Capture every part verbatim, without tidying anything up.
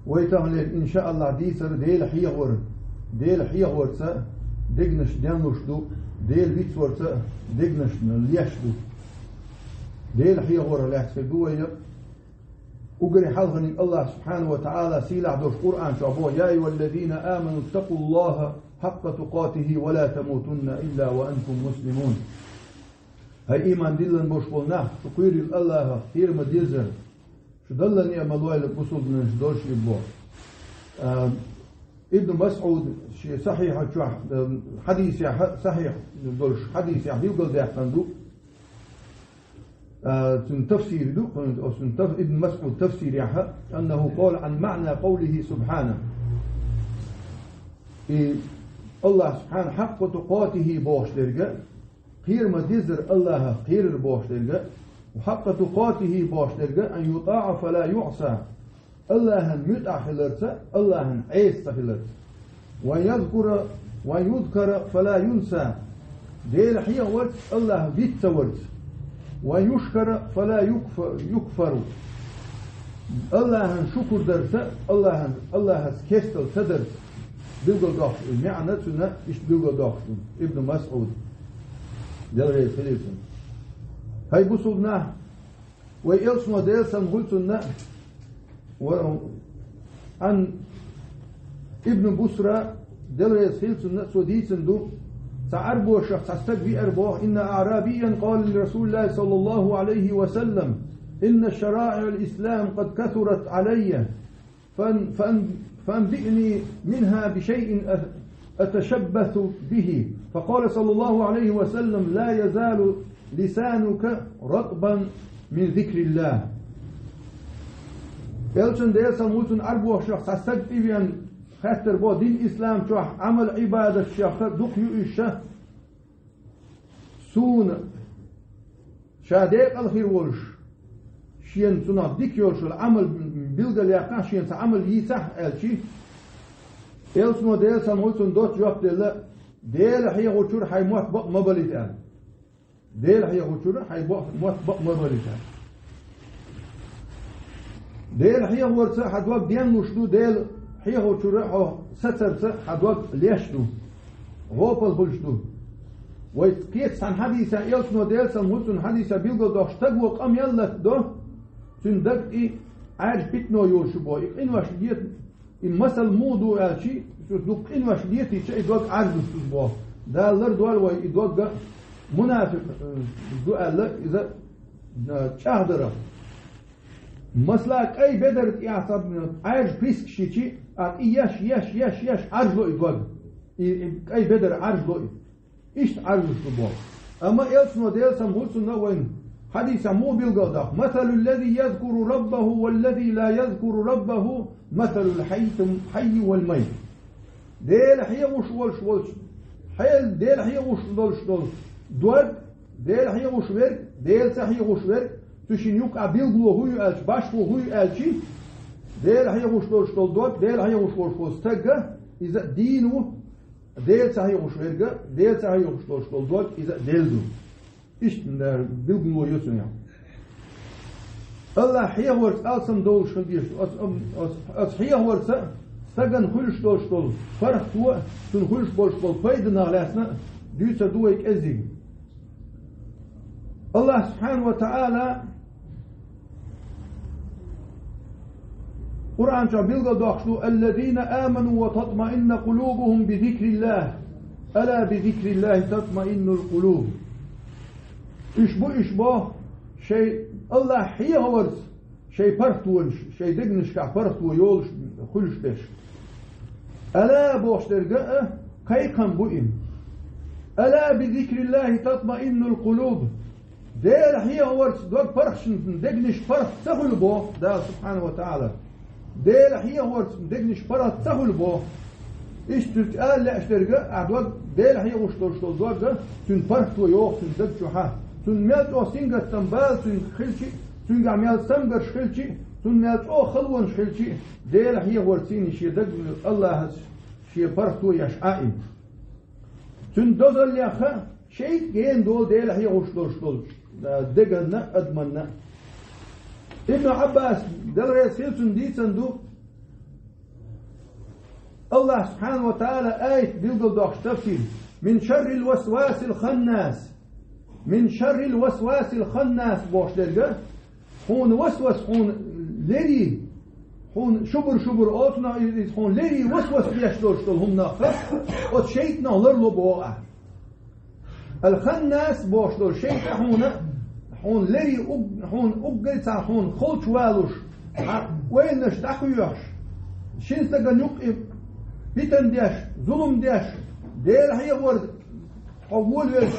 Вай таханлера, иншааллахӀ, дийцар Дела хьехавар. Дела хьехаварца дегнаш денлуш ду, Дела вицварца дегнаш леш ду. Дела хьехавар лаьцна ду вай. Уггаре хьалхарниг АллахӀ субхьанаху ва таӀала сийлахь долчу Къуръан чохь боху: «Я айюхаллазина аману ттакъуллаха хьакъа тукъатихи ва ла тамутунна илла ва антум муслимун». ХӀай ийман диллина болуш болу нах, шу кхоьрийла АллахӀах, кхера ма дезара. Шу Далла неӀ ма лойла, бусулбанаш долуш и боху. А, Ибн МасӀуд шен сахьихьа чохь, а, хьадисехь, сахьихь долуш хьадисехь билгалдаьккхина ду. А, цуьнан тафсир ду, оцу таф-, Ибн МасӀуд тафсирехь, «Аннаху къала ан маъна къавлихи субхьана». И АллахӀ субхьана хьакъа тукъатихи бохуш дерг, кхера ма дезара АллахӀах кхерар бохуш дерг, ва хьакъа тукъатихи бохуш дерг, ан ютаӀа фа ла юӀса. АллахӀан муьтӀахь хиларца, АллахӀан Ӏеса ца хиларца. Ва язкура, ва юзкара фа ла юнса. Дела хьехаварца, АллахӀ виц ца варца. Ва юшкара фа ла юкфа-, юкфару. АллахӀан шукур дарца, АллахӀан, АллахӀаца кестал ца дарца. Билгалдоккхуш и маьӀна цуьнан, иштта билгалдоккхуш ду Ибн МасӀуд. Дела реза хилийла цунна. ХӀай бусулба нах, вай элчано, Делан салам хуьлда цунна, ва-, Ӏан Ибн Бусра, Дела реза хилийла цунна, цо дийцина ду, цхьа Ӏарбошах цхьа стаг веара боху: «Инна аърабиян къала ли Расулиллахи саллаллаху Ӏалайхи ва саллам: Инна шараиъал ислам къад касурат Ӏалайя». فأن-، فأن-، فأنبئني منها بشيء أ-، أتشبث به. فقال صلى الله عليه وسلم: لا يزال لسانك رطبا من ذكر الله. Элчан, Делан салам хуьлда цунна, Ӏарбошах цхьа стаг тӀевеана, хаьттира боху, дин ислам чохь Ӏамал-Ӏибадатех дукха ю уьш, суна ша декъала хир волуш, шена цунах дика йолуш йолу Ӏамал билгалъяьккхахь, шена цхьа Ӏамал йийцахь аьлчи, элчано, Делан салам хуьлда цунна, доцца жоп делла: «Дела хьехочуьра хьайн мотт бакъ ма балийта», – аьлла. «Дела хьехочуьра хьайн бо-, мотт бакъ ма балийта». Дела хьехаварца хьан дог денлуш ду, Дела хьехочуьра хьо сацарца хьан дог леш ду, гӀопал хуьлуш ду. Вай кхечу цхьана хьадисехь, элчано, Делан салам хуьлда цунна, хьадисехь билгалдоккхуш, стаго къамел латадо, цуьнан даг тӀе Ӏаьржа питано йолуш ю боху, и къинош лета, и масал муха ду аьлчи, цу дукха къинош летийча, и дог Ӏаьржалуш ду боху. Дала лардойла вай и дог а мунафикъ, э, ду аьлла, иза, э, чӀагӀдарах. Масала, кӀай бедар тӀехь цхьа Ӏаьржа пискаш йичи, а тӀе еш, еш, еш, еш, Ӏаьржло и дог. И, и кӀай бедар Ӏаьржло и. Иштта Ӏаьржлуш ду боху. Амма элчано, Делан салам хуьлда цунна, вайна хьадисехь муха билгалдоккху: «Масалу ллази язкуру раббаху валлази ла язкуру раббаху масалул хьайи, хьайи вал майт». Дела хьехош волуш волчу, хьел Дела хьехош долуш долу дог, Дела хьехош верг, Дела ца хьехош верг, цу шина юккъехь билгало хӀун ю аьлча, башхо хӀун ю аьлчи, Дела хьехош долуш долу дог, Дела хьехош волуш волу стаг а, иза а дийна ву, Дела ца хьехош верг а, Дела ца хьехош долуш долу дог, иза а делла ду. Иштта, э, билгало ю цуьнан. АллахӀ хьехаварца алсам долуш хила дезаш ду. Оцу, оцу, оцу хьехаварца стагана хуьлуш долуш долу паргӀато а, цунна хуьлуш болуш болу пайданах лаьцна а дуьйцур ду вай кӀеззиг. АллахӀ субхьанаху ва таӀала Къуръан чохь билгалдоккхуш ду: «Аллазина аману ва татмаинну къулубухум би зикриллах, ала би зикриллахи татмаиннул къулуб». Уьш бу, уьш боху, шайн АллахӀ хьехаварца шайн паргӀатонаш, шайн дегнашкахь паргӀато йолуш, хуьлуш берш. «Ала» бохуш дерг а кхайкхам бу и. «Ала би зикриллахи татмаиннул къулуб». Дела хьехаварца дог паргӀатчун дегнаш паргӀат ца хуьлу боху Дала субхьанаху ва таӀала. Дела хьехаварца дегнаш паргӀат ца хуьлу боху. Иштта цуьнца ала лаьаш дерг а, ахь дог, Дела хьехош долуш долу дог а, цуьнан паргӀато йогӀу цуьнан даг чохь а. Цунна мел чӀогӀа сингаттам бала цуьнга хилчи а, цуьнгахь мел самгарш хилчи а, цунна мел чӀогӀа халонаш хилчи а, Дела хьехаварца шен даг АллахӀаца шен паргӀато еш Ӏа и. Цуьнан дозаллех а шайга гена долу Дела хьехош долуш долчу, а, деганна а, адаманна а. Ибн Ӏаббас, Дела реза хила цунна, дийцина ду: Аллахь субхьанаху ва таӀала аят билгалдоаккхаш тафсир: «Мин шаррил васвасил ханнас». «Мин шаррил васвасил ханнас» бохуш дерг, хьуна васвас, хьуна лерий, хьуна шубур-шубур оцунах, иза хьуна лерий васвас деш долуш долу хӀуманах, оцу шайтӀанах ларло боху ахь. Ал-ханнас бохуш долу шайтӀа хьуна, хьуна лерий уг-, хьуна уггар цхьа хьуна холчу валуш, хьан ойланаш дӀахоьхьуш, шина стагана юкъа и питан деш, зулам деш, Дела хьехавар хьо волавелча,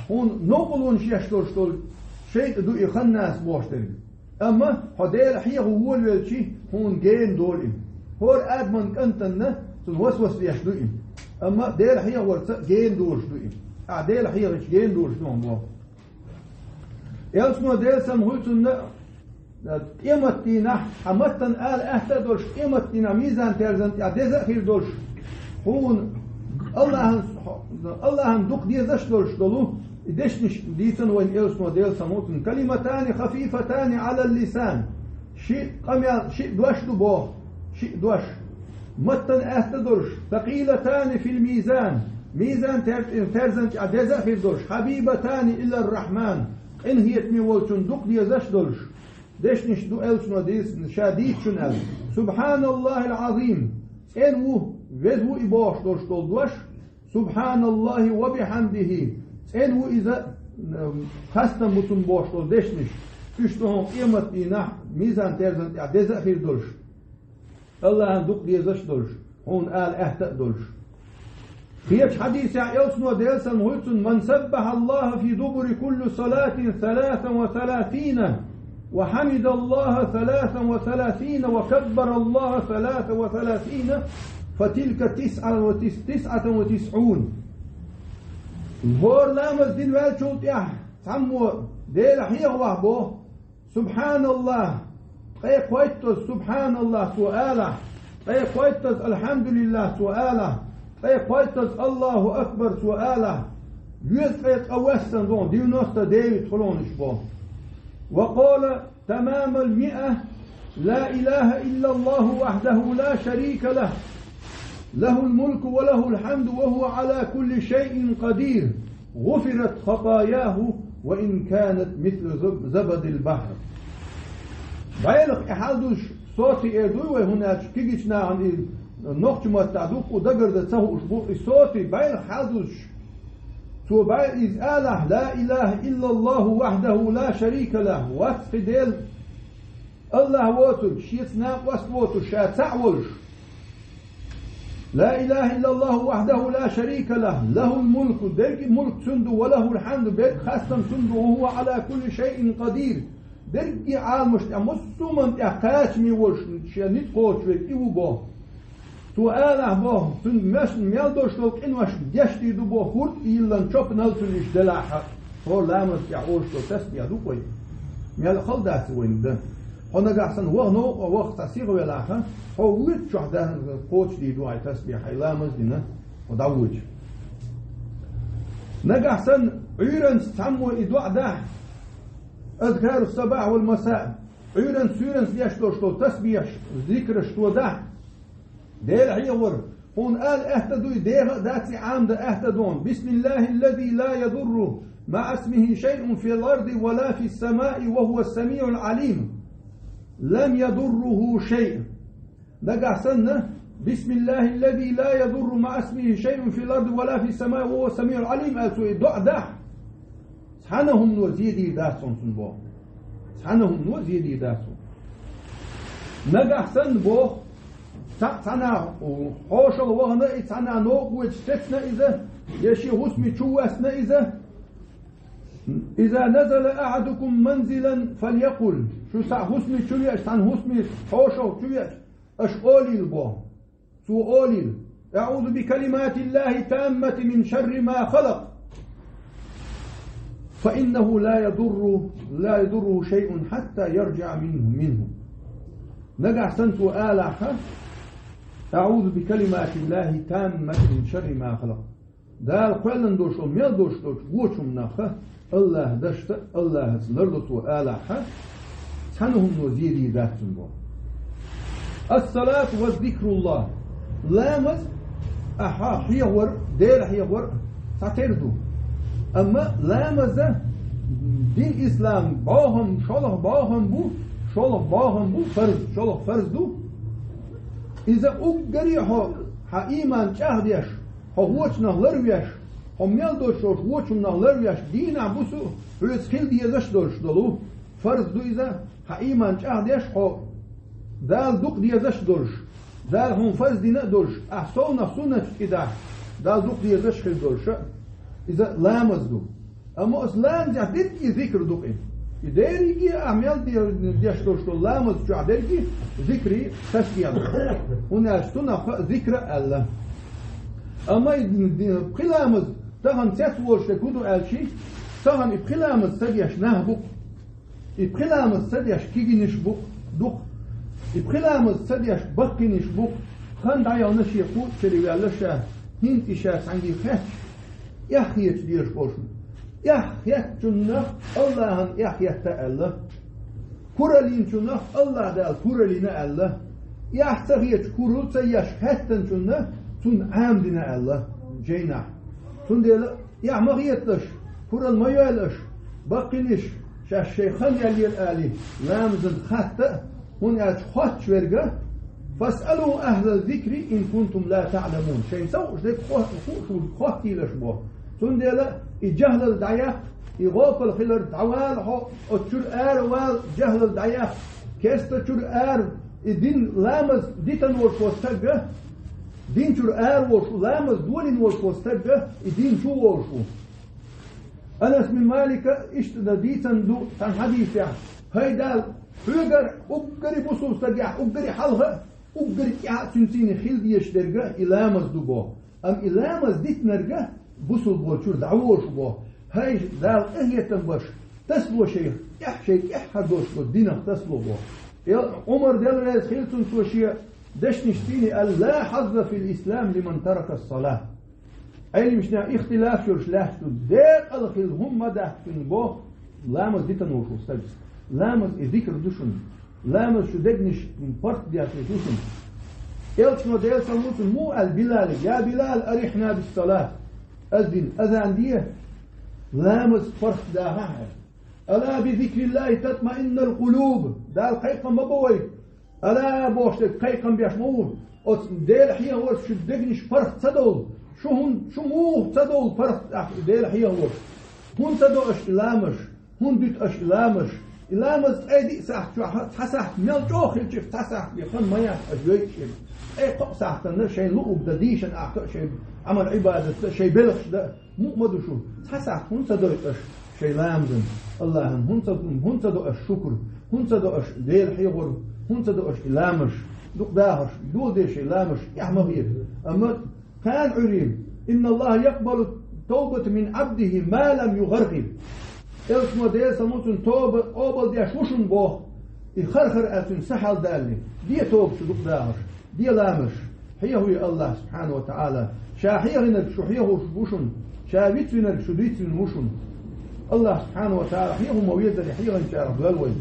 хьуна новкъарлонаш еш долуш долу шайтӀа ду и ханнас бохуш дерг. Амма хьо Дела хьеха волавелча, хьуна гена долу и. ХӀора адаман кӀантана цунна васвас деш ду и. Амма Дела хьехаварца гена долуш ду и. Ахь Дела хьехча гена долуш ду хьуна боху. Элчано, Делан салам хуьлда цунна, къематдийнахь, хьан маттана ала аьтта а долуш, къематдийнахь мизан-терзан тӀехь деза а хир долуш, хьуна Аллахьан, Аллахьан дукха дезаш долуш долу и дешнаш дийцина вайна Элчано, Делан салам хуьлда цунна: «Калиматани хафифатани алал лисан». Ши къамел, ши дош ду боху, ши дош. Маттана аьтта а долуш, «сакъилатани фил мизан», мизан-тер-, терзан тӀехь деза а хир долуш, «хьабибатани илар рахьман», къинхетаме волчунна дукха дезаш а долуш. Дешнаш ду Элчано дийцина, ша дийцичунна аьлла: «Субхьаналлахил Ӏазим», цӀена ву, веза ву и бохуш долуш долу дош, «Субхьаналлахи ва бихьамдихи», цӀена ву иза, м, хастам бу цунна бохуш долу дешнаш. Уьш ду хьуна къематдийнахь мизан-терзан тӀехь деза а хир долуш, Аллахьан дукха дезаш а долуш, хьуна ала аьтта а долуш. Кхечу хьадисехь Элчано, Делан салам хуьлда цунна: «Ман саббахьа Аллаха фи дубури кулли салатин саласан ва саласина, ва хьамида Аллаха саласан ва саласина, ва каббара Аллаха саласан ва саласина, фа тилка тисъа ва тис-, тисъатан ва тисъун». ХӀора ламаз дина ваьллачул тӀаьхьа цхьаммо Дела хьехавахь боху, «Субхьаналлахь», ткъе кхойттаза «Субхьаналлахь» цо алахь, ткъе кхойттаза «Алхьамдулиллахь» цо алахь, ткъе кхойттаза «Аллаху акбар» цо алахь, везткъе ткъа ваьссина догӀу, девяносто девять хуьлу хьуна уьш боху. «Ва къала тамамал миа: Ла илаха иллаллаху вахьдаху ла шарика лах, лахул мулку ва лахул хьамду ва хува ала кулли шайин къадир». «ГӀуфират хатаяху ва ин канат мисла заб-, забадил бахр». БӀайлах и хьалдузуш соти эр дуй вай, хӀунда аьлча кегийчу нахана и нохчийн маттахь дуккха а дагардан ца хууш бу, и соти бӀайлах хьалдузуш. Цо бӀай-, иза алахь: «Ла илаха иллаллаху вахьдаху ла шарика лах», вац кхин Дела, Аллахь воцург, шеца накъост воцург, ша цхьаъ волуш. «Ла илаха иллаллаху вахьдаху ла шарика лах, лахул мулку», дерриге мулк цуьнан ду, «ва лахул хьамду», берриге хастам цуьнан ду, «ва хува ала кулли шайин къадир», дерриге Ӏаламаш тӀехь, массо а хӀуманна тӀехь кхачаме волуш, шен ницкъ кхочуш верг и ву боху. Цо алахь боху, цуьнан мешна мел долуш долу къинош гечдийр ду боху, хӀурд а йиллина чопанал цуьнан иштта делахь а. ХӀора ламаз тӀехь олуш долу тасбихь ду-кх вай. Мел хала дац вайна дан. Хьо нагахь санна ваха новкъа, ваха цхьа сиха велахь а, хьо вуьйцучохь дан кхочушдийр ду хьайн тасбихь, хьайн ламаз дина хьо дӀавоьдуш. Нагахь санна Ӏуьйранца цхьаммо и доӀа дахь, азкару сабахь вал маса, Ӏуьйранца, суьйранца деш долуш долу тасбихьаш, зикраш цо дахь, Дела хьехавар, хьуна ала аьтта а дуй, деха а дац и Ӏамадан аьтта а ду хьуна: «Бисмиллахиллази ла ядурру маъа исмихи шайъун фил арди ва ла фис самаи ва хува самиъул Ӏалим». «Лам ядурруху шайъ». Нагахь санна: «Бисмиллахиллази ла ядурру маъа исмихи шайъун фил арди ва ла фис самаи ва хува самиъул Ӏалим», аьлла цо и доӀа дахь, цхьана а хӀумано зе дийр дац хьуна цунна боху. Цхьана а хӀумано зе дийр дац хьуна. Нагахь санна боху, цхьаъ цхьанхьа хьошалгӀа вахана и, цхьанхьа новкъа воьдуш сецна иза, я шен хӀусаме чу воьссина иза: «Иза назала ахьадукум манзилан фалякъул». Шу цхьаъ хӀусаме чу веача, цхьана хӀусаме хьошалгӀа чу веача, аша олийла боху. Цо олийла: «АӀузу бикалиматиллахи таммати мин шарри ма халакъ, фа иннаху ла ядурру, ла ядурруху шайъун хьатта ярджиъа минху, минху». Нагахь санна цо алахь а: «АӀузу бикалиматиллахи таммати мин шарри ма халакъ». Дала кхоьллина долуш долу, мел долуш долчу вочу хӀуманах а, Аллахьан дашца, Аллахьаца ларло цо алахь а, цхьана а хӀумано зе дийр дац цунна боху. Ас-салату ва зикруллах. Ламаз, ахьа хьехор, Дела хьехор цхьатера ду. Амма ламаза дин ислам бӀохам, шолгӀа бӀохам бу, шолгӀа бӀохам бу, фарз, шолгӀа фарз ду. Иза уггаре хьо, хьа иман чӀагӀдеш, хьо вочунах ларвеш, хьо мел долуш долуш вочунах ларвеш, дийнахь бусу хьоьца хила дезаш долуш долу фарз ду иза, хьан иман чӀагӀдеш хьо, Дала дукха дезаш а долуш, Дала хьуна фарз дина а долуш, ахь совнах суннаташ тӀедахь, Дала дукха дезаш а хир долуш а, иза ламаз ду. Амма оцу ламазехь дерриге зикр ду-кх и. И дерриге а мел де-, деш долуш долу ламаз чохь дерриге зикри тасбихь ду. ХӀунда аьлча цунах а зикра аьлла. Амма и ди-, пхи ламаз тахана цец волуш дерг хӀун ду аьлчи, тахана и пхи ламаз ца деш нах бу-кх. И пхи ламаз ца деш кигинаш бу-кх, ду-кх. И пхи ламаз ца деш баккхийнаш бу-кх. Хан дӀаяхна шен кху чуьра ваьлла ша, хӀинца и ша цхьаьнгге хетташ, эхь хеташ дезаш болуш. Эхь хеттачунна Аллахьан эхь хетта аьлла. Кураллинчунна Аллахь Дала кураллина аьлла. Эхь ца хеташ куралла ца еш хеттанчунна цунна Ӏамадина аьлла жайнахь. Цундела эхь ма хеталаш, куралла ма йойла аша, баккхийнаш, шаьш шайн хан яьллера али, ламазан хатта а, хӀунда аьлча хоттуш верг: «Фасъалу ахьла зикри ин кунтум ла таъламун». Шайн ца хууш дерг хо-, хууш ву хоттийла аша боху. Цундела и жахӀлал дӀаяккха, и гӀопал хилар дӀавала хьо, оцу чуьра ара вала, жахӀлал дӀаяккха, кеста чуьра ара, и дин ламаз дитан волуш волу стаг а, дин чуьра ара волуш ву, ламаз долийна волуш волу стаг а, и дин чу волуш ву. Анас бин Малика иштта дан дийцан ду цхьана хьадисехь: «ХӀай Далла, хьоьгара уггаре бусул стагехь, уггаре хьалха а, уггаре тӀаьхьа а цуьнан цӀийне хила дезаш дерг а и ламаз ду», – боху. Амма и ламаз дитинарг а бусул болчуьра дӀаволуш боху. ХӀай Далла къинхетам беш, тасало шайх, тӀаьхьа шайн тӀаьххьара долуш долу динах тасало боху. Эл-, Ӏумар, Дела реза хила цунна, цо шен дешнаш цӀийне аьлла: «Ла хьазза фил ислам лиман таракас салат». Ӏелимашна ихтилаф йолуш лаьтташ ду, декъала хила хӀума ма дац цуьнан боху, ламаз дитан волуш волу стаг. Ламаз и зикр ду шуна. Ламаз шу дегнаш паргӀат деш ду шуна. Элчано, Делан салам хуьлда цунна, муха аьлла Билале: «Я Билал, арихьна бис салат». Азин, азан де, ламаз паргӀат дахахь аьлла. «Ала би зикриллахи татмаиннул къулуб». Далла кхайкхам ма бо вайга. «Ала» бохуш дерг кхайкхам беш ма ву. Оцу Дела хьехорца шун дегнаш паргӀат ца довла. Шу хӀун, шу муха ца довла паргӀат тӀаккха Дела хьехорца? ХӀунда ца до аша и ламазаш? ХӀунда дуьту аша и ламазаш? И ламаз ткъе диъ сахьт чохь, цхьа сахьт мел чӀогӀа хилча, цхьа сахьт бен хан ма яц аша йойтуш ерг. Ткъе кхоъ сахьтана шайн луург дан, дийшан ахка а, шайн Ӏамал-Ӏибадатца а, шайн белхаш дан а, мукъа ма ду шу. Цхьа сахьт хӀунда ца дойту аша шайн ламазан? Аллахьан хӀунда ца, хӀунда ца до аша шукр? ХӀунда ца до аша Дела хьехор? ХӀунда ца до аша и ламазаш? Дукха дахарш, дола де шайн ламазаш, эхь ма хета. Амма кхана Ӏуьйре: «Инналлаха якъбалу тавбата мин Ӏабдихи ма лам югӀаргӀир». Элчано, Делан салам хуьлда цунна, тоба къобалдеш ву шуна боху, и хархар а цуьнан са хьалдалале. Де тоба шу, дукха дахарш. Де ламазаш, хьехаве Аллахь субхьанаху ва таӀала. Ша хьехийнарг шу хьехош ву шуна, ша вицвинарг шу вицвина ву шуна. Аллахь субхьанаху ва таӀала хьехо ма везаре, хьехийначарах дойла вай.